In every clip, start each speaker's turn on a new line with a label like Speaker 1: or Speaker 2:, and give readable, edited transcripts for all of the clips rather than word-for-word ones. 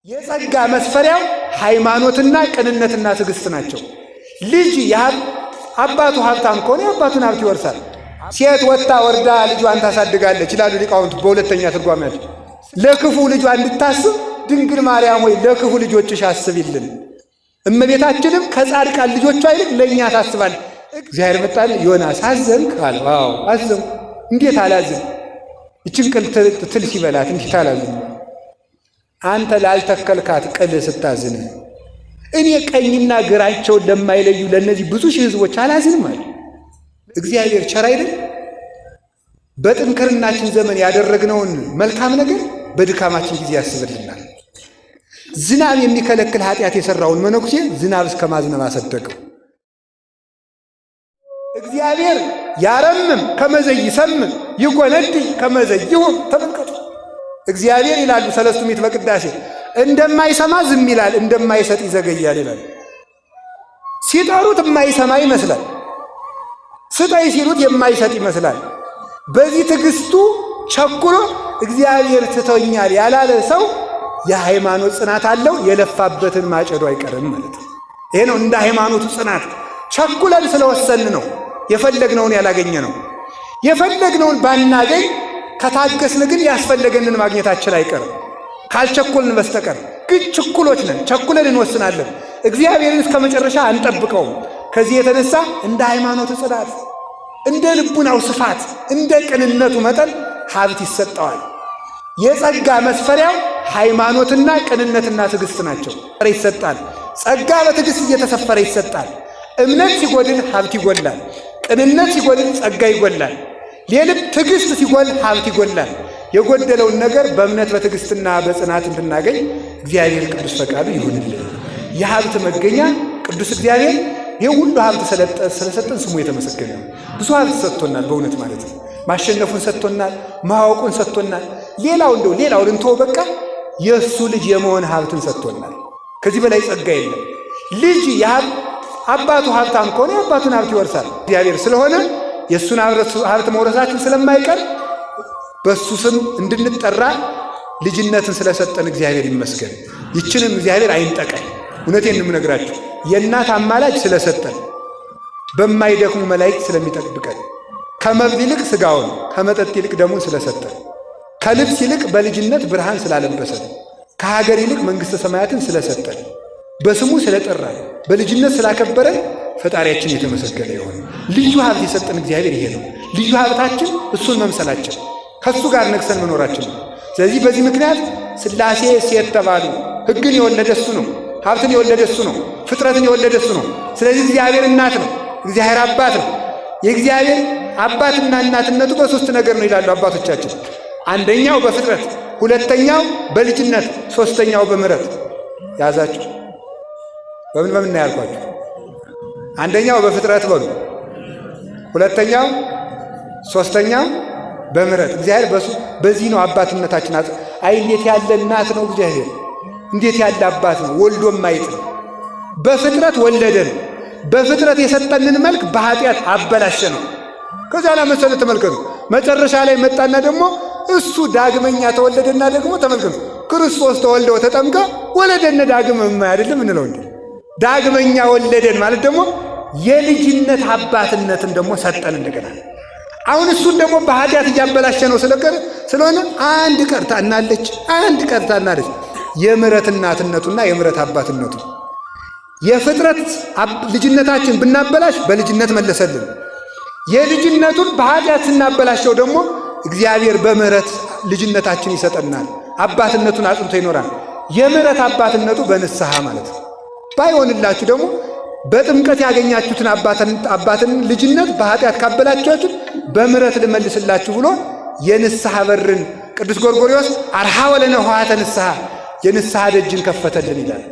Speaker 1: የጸጋ መስፈሪያው ሃይማኖትና ቅንነትና ትዕግስት ናቸው። ልጅ አባቱ ሀብታም ከሆነ የአባቱን ሀብት ይወርሳል። ሴት ወጥታ ወርዳ ልጇን ታሳድጋለች ይላሉ ሊቃውንቱ በሁለተኛ ትርጓሜያቸው። ለክፉ ልጇ እንድታስብ ድንግል ማርያም ሆይ ለክፉ ልጆችሽ አስቢልን። እመቤታችንም ከጻድቃን ልጆቿ ይልቅ ለእኛ ታስባል። እግዚአብሔር መጣን፣ ዮናስ አዘንክ አለው። አዎ አዘንኩ። እንዴት አላዝን? ይችን ቅል ትል ሲበላት እንዴት አላዝን? አንተ ላልተከልካት ቅል ስታዝን እኔ ቀኝና ግራቸውን ለማይለዩ ለእነዚህ ብዙ ሺህ ሕዝቦች አላዝንም አለ። እግዚአብሔር ቸር አይደል? በጥንክርናችን ዘመን ያደረግነውን መልካም ነገር በድካማችን ጊዜ ያስብልናል። ዝናብ የሚከለክል ኃጢአት የሠራውን መነኩሴ ዝናብ እስከ ማዝነብ አሰደገው። እግዚአብሔር ያረምም ከመዘይ ይሰምም ይጎነድ ከመዘይ ይሁን። ተመልከቱ። እግዚአብሔር ይላሉ ሰለስቱ ምዕት በቅዳሴ እንደማይሰማ ዝም ይላል፣ እንደማይሰጥ ይዘገያል ይላል። ሲጠሩት የማይሰማ ይመስላል፣ ስጠይ ሲሉት የማይሰጥ ይመስላል። በዚህ ትዕግስቱ ቸኩሎ እግዚአብሔር ትቶኛል ያላለ ሰው የሃይማኖት ጽናት አለው። የለፋበትን ማጨዱ አይቀርም ማለት ነው። ይሄ ነው እንደ ሃይማኖቱ ጽናት። ቸኩለን ስለወሰን ነው የፈለግነውን ያላገኘ ነው። የፈለግነውን ባናገኝ ከታገስን ግን ያስፈለገንን ማግኘታችን አይቀርም ካልቸኮልን በስተቀር። ግን ችኩሎች ነን፣ ቸኩለን እንወስናለን። እግዚአብሔርን እስከ መጨረሻ አንጠብቀውም። ከዚህ የተነሳ እንደ ሃይማኖቱ ጽናት፣ እንደ ልቡናው ስፋት፣ እንደ ቅንነቱ መጠን ሀብት ይሰጠዋል። የጸጋ መስፈሪያው ሃይማኖትና ቅንነትና ትዕግስት ናቸው። ይሰጣል። ጸጋ በትዕግስት እየተሰፈረ ይሰጣል። እምነት ሲጎድል ሀብት ይጎላል። ቅንነት ሲጎድል ጸጋ ይጎላል። የልብ ትዕግስት ሲጎል ሀብት ይጎላል። የጎደለውን ነገር በእምነት በትዕግስትና በጽናት እንድናገኝ እግዚአብሔር ቅዱስ ፈቃዱ ይሁንልን። የሀብት መገኛ ቅዱስ እግዚአብሔር ይህ ሁሉ ሀብት ስለሰጠን ስሙ የተመሰገነ ነው። ብዙ ሀብት ሰጥቶናል፣ በእውነት ማለት ነው። ማሸነፉን ሰጥቶናል፣ ማወቁን ሰጥቶናል። ሌላው እንደው ሌላውን እንተው በቃ የእሱ ልጅ የመሆን ሀብትን ሰጥቶናል። ከዚህ በላይ ጸጋ የለም። ልጅ አባቱ ሀብታም ከሆነ የአባቱን ሀብት ይወርሳል። እግዚአብሔር ስለሆነ የእሱን ሀብት መውረሳችን ስለማይቀር በእሱ ስም እንድንጠራ ልጅነትን ስለሰጠን እግዚአብሔር ይመስገን። ይችንም እግዚአብሔር አይንጠቀን። እውነቴን የምነግራችሁ የእናት አማላጅ ስለሰጠን፣ በማይደክሙ መላእክት ስለሚጠብቀን፣ ከመብል ይልቅ ስጋውን ከመጠጥ ይልቅ ደሙን ስለሰጠን፣ ከልብስ ይልቅ በልጅነት ብርሃን ስላለበሰን፣ ከሀገር ይልቅ መንግሥተ ሰማያትን ስለሰጠን፣ በስሙ ስለጠራን፣ በልጅነት ስላከበረን ፈጣሪያችን የተመሰገነ ይሁን። ልዩ ሀብት የሰጠን እግዚአብሔር ይሄ ነው። ልዩ ሀብታችን እሱን መምሰላችን ከእሱ ጋር ነግሰን መኖራችን ነው። ስለዚህ በዚህ ምክንያት ሥላሴ ሴት ተባሉ። ሕግን የወለደ እሱ ነው። ሀብትን የወለደ እሱ ነው። ፍጥረትን የወለደ እሱ ነው። ስለዚህ እግዚአብሔር እናት ነው። እግዚአብሔር አባት ነው። የእግዚአብሔር አባትና እናትነቱ በሦስት ነገር ነው ይላሉ አባቶቻችን። አንደኛው በፍጥረት፣ ሁለተኛው በልጅነት፣ ሦስተኛው በምሕረት። ያዛችሁ። በምን በምን ነው ያልኳችሁ? አንደኛው በፍጥረት በሉ፣ ሁለተኛው፣ ሶስተኛው በምሕረት። እግዚአብሔር በዚህ ነው አባትነታችን። አይ እንዴት ያለ እናት ነው እግዚአብሔር! እንዴት ያለ አባት ነው! ወልዶ የማይጥል በፍጥረት ወለደን። በፍጥረት የሰጠንን መልክ በኃጢአት አበላሸ ነው። ከዚያ ላይ መሰለ ተመልከቱ። መጨረሻ ላይ መጣና ደግሞ እሱ ዳግመኛ ተወለደና ደግሞ ተመልከቱ፣ ክርስቶስ ተወልደ ተጠምቀ ወለደነ ዳግም አይደለም እንለው እንዴ? ዳግመኛ ወለደን ማለት ደግሞ የልጅነት አባትነትን ደግሞ ሰጠን እንደገና። አሁን እሱን ደግሞ በኃጢአት እያበላሸ ነው ስለቀረ ስለሆነ አንድ ቀርታናለች፣ አንድ ቀርታናለች። የምሕረት እናትነቱና የምሕረት አባትነቱ የፍጥረት ልጅነታችን ብናበላሽ በልጅነት መለሰልን። የልጅነቱን በኃጢአት ስናበላሸው ደግሞ እግዚአብሔር በምሕረት ልጅነታችን ይሰጠናል። አባትነቱን አጽንቶ ይኖራል። የምሕረት አባትነቱ በንስሐ ማለት ነው። ባይሆንላችሁ ደግሞ በጥምቀት ያገኛችሁትን አባትን ልጅነት በኃጢአት ካበላችኋችሁ በምሕረት ልመልስላችሁ ብሎ የንስሐ በርን ቅዱስ ጎርጎርዮስ አርኀወ ለነ ኆኃተ ንስሐ የንስሐ ደጅን ከፈተልን ይላል።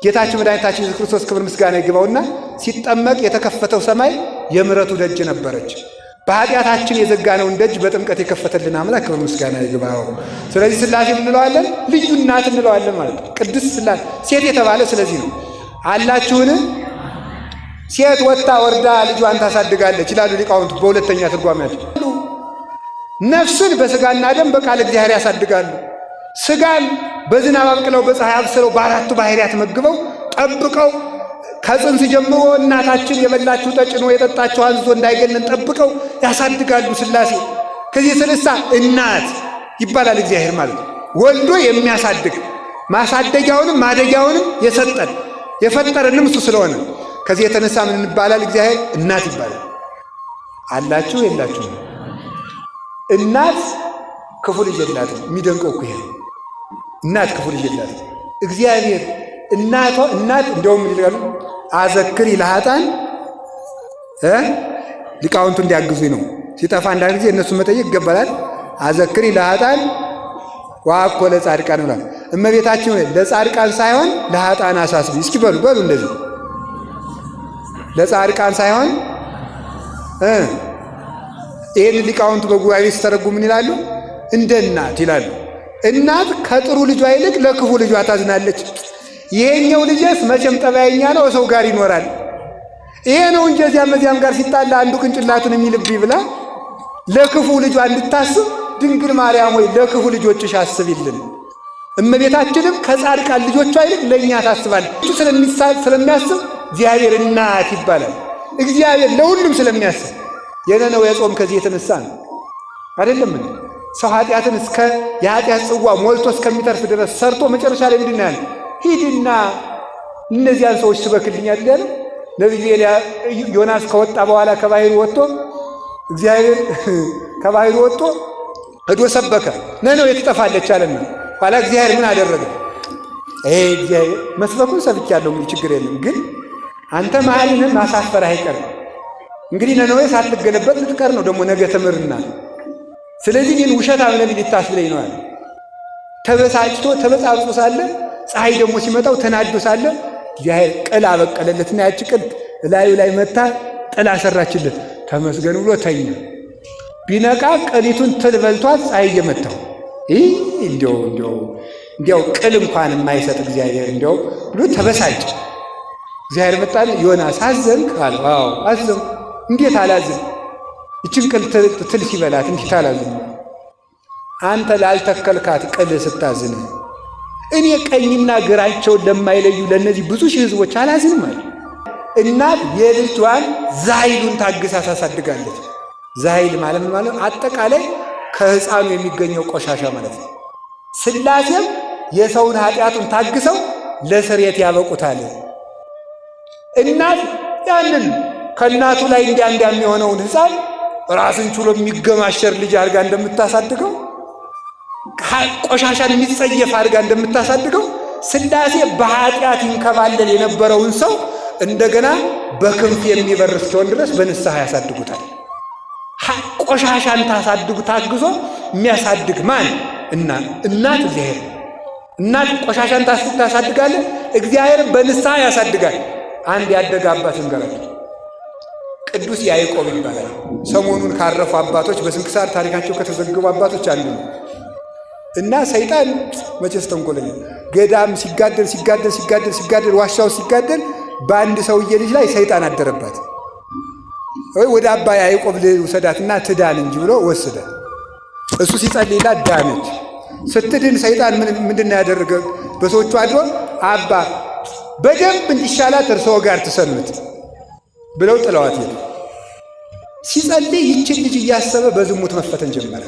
Speaker 1: ጌታችን መድኃኒታችን ኢየሱስ ክርስቶስ ክብር ምስጋና ይግባውና ሲጠመቅ የተከፈተው ሰማይ የምሕረቱ ደጅ ነበረች። በኃጢአታችን የዘጋነውን ደጅ በጥምቀት የከፈተልን አምላክ ክብር ምስጋና ይግባው። ስለዚህ ሥላሴ እንለዋለን፣ ልዩ እናት እንለዋለን ማለት ነው። ቅድስት ሥላሴ ሴት የተባለ ስለዚህ ነው። አላችሁን? ሴት ወጥታ ወርዳ ልጇን ታሳድጋለች ይላሉ ሊቃውንቱ በሁለተኛ ትርጓሜያቸው። ነፍስን በስጋና ደም በቃል እግዚአብሔር ያሳድጋሉ። ስጋን በዝናብ አብቅለው በፀሐይ አብስለው በአራቱ ባህሪያት መግበው ጠብቀው ከጽንስ ጀምሮ እናታችን የበላችው ተጭኖ የጠጣችው አንዝቶ እንዳይገለን ጠብቀው ያሳድጋሉ ሥላሴ። ከዚህ የተነሳ እናት ይባላል እግዚአብሔር ማለት ነው። ወልዶ የሚያሳድግ ማሳደጊያውንም ማደጊያውንም የሰጠን የፈጠረንም እሱ ስለሆነ ከዚህ የተነሳ ምን ይባላል? እግዚአብሔር እናት ይባላል። አላችሁ የላችሁ? እናት ክፉ ልጅ የላትም። የሚደንቀው እኮ ይሄ እናት ክፉ ልጅ የላትም። እግዚአብሔር እናቷ እናት እንደውም ይላሉ አዘክሪ ለኃጥአን ሊቃውንቱ እንዲያግዙኝ ነው። ሲጠፋ አንዳንድ ጊዜ እነሱን መጠየቅ ይገባላል። አዘክሪ ለኃጥአን ወአኮ ለጻድቃን ብሏል። እመቤታችን ለጻድቃን ሳይሆን ለኃጥአን አሳስቢ። እስኪ በሉ በሉ እንደዚህ ለጻድቃን ሳይሆን ይህን ሊቃውንቱ በጉባኤ ሲተረጉሙ ምን ይላሉ? እንደ እናት ይላሉ። እናት ከጥሩ ልጇ ይልቅ ለክፉ ልጇ ታዝናለች። ይሄኛው ልጄስ መቼም ጠባየኛ ነው፣ ሰው ጋር ይኖራል። ይሄ ነው እንጂ እዚያም እዚያም ጋር ሲጣላ አንዱ ቅንጭላቱን የሚልብኝ ብላ ለክፉ ልጇ እንድታስብ ድንግል ማርያም ሆይ ለክፉ ልጆችሽ አስቢልን። እመቤታችንም ከጻድቃን ልጆቿ ይልቅ ለእኛ ታስባለች። ስለሚያስብ እግዚአብሔር እናት ይባላል። እግዚአብሔር ለሁሉም ስለሚያስብ የነነዌ ጾም ከዚህ የተነሳ ነው። አይደለም ሰው ኃጢአትን እስከ የኃጢአት ጽዋ ሞልቶ እስከሚተርፍ ድረስ ሰርቶ መጨረሻ ላይ ምንድን ነው ያለ? ሂድና እነዚያን ሰዎች ስበክልኝ አይደል ያለ ነቢዩ ዮናስ ከወጣ በኋላ ከባህሩ ወጥቶ እግዚአብሔር ከባህሩ ወጥቶ ሄዶ ሰበከ። ነነዌ ትጠፋለች አለና ኋላ እግዚአብሔር ምን አደረገ? ይሄ እግዚአብሔር መስበኩን ሰብኬያለሁ፣ እንግዲህ ችግር የለም ግን አንተ መሐሪንን ማሳፈር አይቀርም። እንግዲህ ነነዌ ሳትገለበጥ ልትቀር ነው ደግሞ ነገ ትምርና። ስለዚህ እኔን ውሸታም ነቢይ ልታስብለኝ ነው አለ። ተበሳጭቶ ተበጻብጾ ሳለ ፀሐይ ደግሞ ሲመጣው ተናዶ ሳለ እግዚአብሔር ቅል አበቀለለትና ያቺ ቅል እላዩ ላይ መታ ጥላ ሰራችለት። ተመስገን ብሎ ተኛ። ቢነቃ ቅሊቱን ትል በልቷት ፀሐይ እየመታው ይህ እንዲያው እንዲያው እንዲያው ቅል እንኳን የማይሰጥ እግዚአብሔር እንዲያው ብሎ ተበሳጭ። እግዚአብሔር መጣል ዮናስ አዘንክ አለው። አዎ አዘንኩ። እንዴት አላዝን? ይችን ቅል ትል ሲበላት እንዴት አላዝን? አንተ ላልተከልካት ቅል ስታዝን እኔ ቀኝና ግራቸውን ለማይለዩ ለእነዚህ ብዙ ሺህ ሕዝቦች አላዝንም አለ። እናት የልጇን ዛይሉን ታግሳ ታሳድጋለች። ዛይል ማለት ምን ማለት ነው? አጠቃላይ ከሕፃኑ የሚገኘው ቆሻሻ ማለት ነው። ሥላሴም የሰውን ኃጢአቱን ታግሰው ለስርየት ያበቁታል። እናት ያንን ከእናቱ ላይ እንዲያ እንዲያ የሚሆነውን ሕፃን ራስን ችሎ የሚገማሸር ልጅ አድርጋ እንደምታሳድገው ቆሻሻን የሚጸየፍ አድርጋ እንደምታሳድገው ሥላሴ በኃጢአት ይንከባለል የነበረውን ሰው እንደገና በክንፍ የሚበር እስኪሆን ድረስ በንስሐ ያሳድጉታል። ቆሻሻን ታሳድጉ ታግዞ የሚያሳድግ ማን? እናት እግዚአብሔር። እናት ቆሻሻን ታሳድጋለህ፣ እግዚአብሔር በንስሐ ያሳድጋል። አንድ ያደገ አባት እንገራለን። ቅዱስ ያዕቆብ ይባላል። ሰሞኑን ካረፉ አባቶች በስንክሳር ታሪካቸው ከተዘገቡ አባቶች አንዱ ነው። እና ሰይጣን መቼስ ተንኮለኛ ገዳም ሲጋደል ሲጋደል ሲጋደል ሲጋደል ዋሻው ሲጋደል በአንድ ሰውዬ ልጅ ላይ ሰይጣን አደረባት። ወይ ወደ አባ ያዕቆብ ልውሰዳትና ትዳን እንጂ ብሎ ወሰደ። እሱ ሲጸልይላት ዳነች። ስትድን ሰይጣን ምንድን ነው ያደረገ? በሰዎቹ አድሮ አባ በደንብ እንዲሻላት እርስዎ ጋር ትሰንብት ብለው ጥለዋት ሄዱ። ሲጸልይ ይችን ልጅ እያሰበ በዝሙት መፈተን ጀመረ።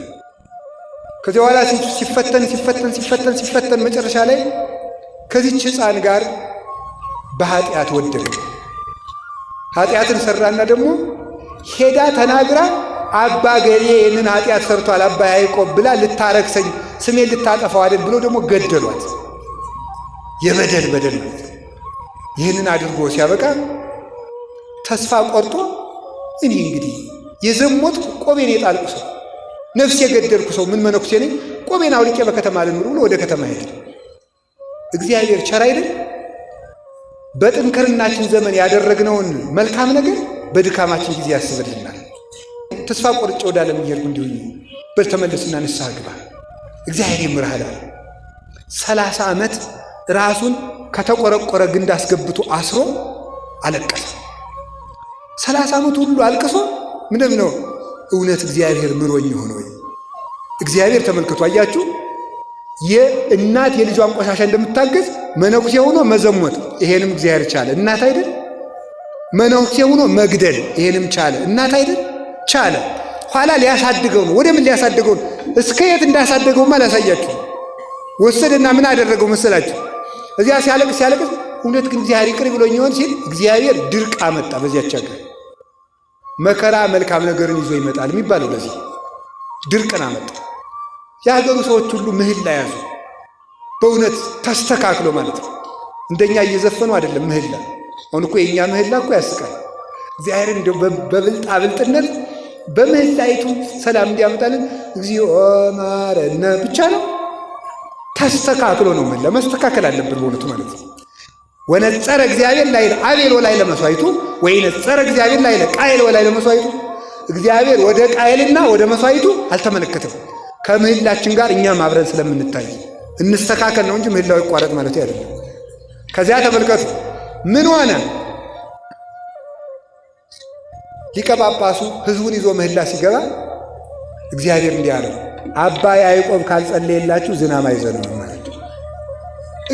Speaker 1: ከዚያ በኋላ ሲፈተን ሲፈተን ሲፈተን ሲፈተን መጨረሻ ላይ ከዚች ሕፃን ጋር በኃጢአት ወደቀ። ኃጢአትን ሰራና ደግሞ ሄዳ ተናግራ አባ ገሌ ይህንን ኃጢአት ሰርቷል አባ ያዕቆብ ብላ ልታረክሰኝ ስሜን ልታጠፋው አይደል ብሎ ደግሞ ገደሏት። የበደል በደል ማለት ነው። ይህንን አድርጎ ሲያበቃ ተስፋ ቆርጦ እኔ እንግዲህ የዘሞትኩ ቆቤን የጣልኩ ሰው ነፍስ የገደልኩ ሰው ምን መነኩሴ ነኝ? ቆቤን አውልቄ በከተማ ልኑር ብሎ ወደ ከተማ ሄደ። እግዚአብሔር ቸር አይደል? በጥንክርናችን ዘመን ያደረግነውን መልካም ነገር በድካማችን ጊዜ ያስብልናል። ተስፋ ቆርጬ ወደ ዓለም እየሄድኩ እንዲሁ በል ተመለስና ንስሐ ግባ፣ እግዚአብሔር ይምርሃል አለ። 30 ዓመት ራሱን ከተቆረቆረ ግንድ አስገብቶ አስሮ አለቀሰ። 30 ዓመት ሁሉ አልቅሶ ምንድን ነው እውነት እግዚአብሔር ምሮኝ ሆነ ወይ? እግዚአብሔር ተመልክቶ አያችሁ፣ የእናት የልጇን ቆሻሻ እንደምታገዝ መነኩሴ ሆኖ መዘሞት፣ ይሄንም እግዚአብሔር ቻለ። እናት አይደል? መነኩሴ ሆኖ መግደል፣ ይሄንም ቻለ። እናት አይደል? ቻለ። ኋላ ሊያሳድገው ነው። ወደ ምን ሊያሳድገው ነው? እስከ የት እንዳሳደገውማ ላሳያችሁ። ወሰደና ምን አደረገው መሰላችሁ? እዚያ ሲያለቅስ ሲያለቅስ እውነት ግን እግዚአብሔር ይቅር ብሎኝ ይሆን ሲል እግዚአብሔር ድርቅ አመጣ። በዚያች ሀገር መከራ መልካም ነገርን ይዞ ይመጣል የሚባለው ለዚህ ድርቅን አመጣ። የሀገሩ ሰዎች ሁሉ ምህላ ያዙ። በእውነት ተስተካክሎ ማለት ነው። እንደኛ እየዘፈኑ አይደለም ምህላ። አሁን እኮ የእኛ ምህላ እኮ ያስቃል። እግዚአብሔር እንደው በብልጣ ብልጥነት በምህላይቱ ሰላም እንዲያመጣልን እግዚኦ ማረነ ብቻ ነው። ተስተካክሎ ነው ምህላ። መስተካከል አለብን በእውነቱ ማለት ነው። ወነጸረ እግዚአብሔር ላዕለ አቤል ወላዕለ መሥዋዕቱ ወይነጸረ እግዚአብሔር ላዕለ ቃየል ወላዕለ መሥዋዕቱ። እግዚአብሔር ወደ ቃየልና ወደ መሥዋዕቱ አልተመለከተም። ከምህላችን ጋር እኛም አብረን ስለምንታይ እንስተካከል ነው እንጂ ምህላው ይቋረጥ ማለት አይደለም። ከዚያ ተመልከቱ ምን ሆነ? ሊቀ ጳጳሱ ሕዝቡን ይዞ ምህላ ሲገባ እግዚአብሔር እንዲህ አለው፣ አባ ያዕቆብ ካልጸለየላችሁ ዝናብ አይዘንብም ማለት ነው።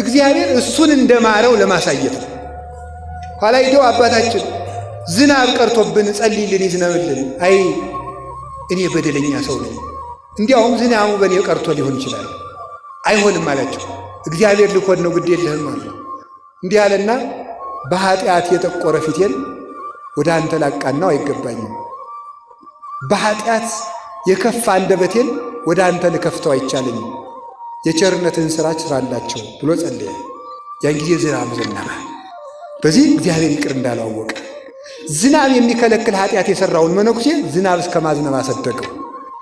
Speaker 1: እግዚአብሔር እሱን እንደማረው ለማሳየት ነው። ኋላ ሂደው አባታችን ዝናብ ቀርቶብን ጸልይልን፣ ይዝነብልን። አይ እኔ በደለኛ ሰው ነኝ፣ እንዲያውም ዝናቡ በእኔ ቀርቶ ሊሆን ይችላል። አይሆንም አላቸው። እግዚአብሔር ልኮን ነው፣ ግድ የለህም አለ። እንዲህ አለና በኃጢአት የጠቆረ ፊቴን ወደ አንተ ላቃናው አይገባኝም። በኃጢአት የከፋ አንደበቴን ወደ አንተ ልከፍተው አይቻለኝም። የቸርነትህን ሥራ ስራላቸው ብሎ ጸለየ። ያን ጊዜ ዝናብ ዘነበ። በዚህ እግዚአብሔር ይቅር እንዳለው አወቀ። ዝናብ የሚከለክል ኃጢአት የሠራውን መነኩሴ ዝናብ እስከ ማዝነብ አሰደገው።